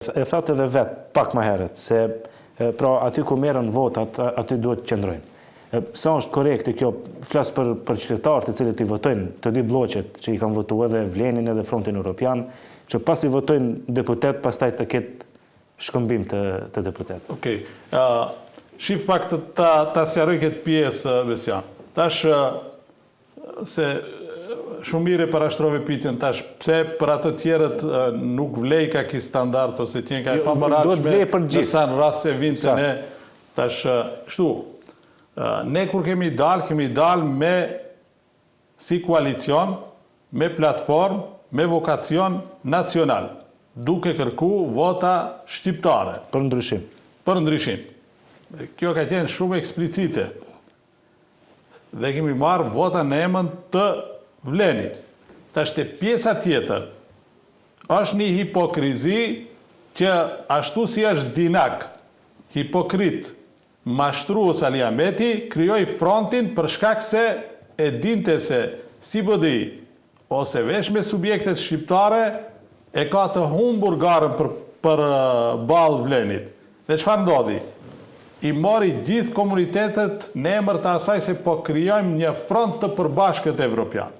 E thatë edhe vetë pak më herët se pra aty ku merren votat, aty duhet të qëndrojnë. Sa është korrekte kjo, flas për për qytetarët të cilët i votojnë të dy blloqet që i kanë votuar edhe Vlenin edhe Frontin Europian, që pasi votojnë deputet pastaj të ketë shkëmbim të të deputetëve. Okej. Ë shif pak të ta ta sqaroj këtë pjesë Besian. Tash Se shumë mirë e parashtrove pyetjen tash, pse për atë tjerët nuk vlejka ky standard ose qenka e jo, pamoralshme, ndërsa në rast se vjen te ne tash kështu. Ne kur kemi dalë, kemi dalë me si koalicion, me platformë, me vokacion nacional, duke kërku vota shqiptare. Për ndryshim. Për ndryshim. Kjo ka qenë shumë eksplicite. Dhe kemi marrë vota në emën të Vlenit. Tash te pjesa tjetër, është një hipokrizi që ashtu si është dinak, hipokrit, mashtrues Ali Ahmeti, krijoi frontin për shkak se e dinte se si BDI ose veç me subjektet shqiptare e ka të humbur garën për përballë Vlenit. Dhe çfarë ndodhi? I mori gjithë komunitetet në emër të asaj se po krijojmë një front të përbashkët evropian.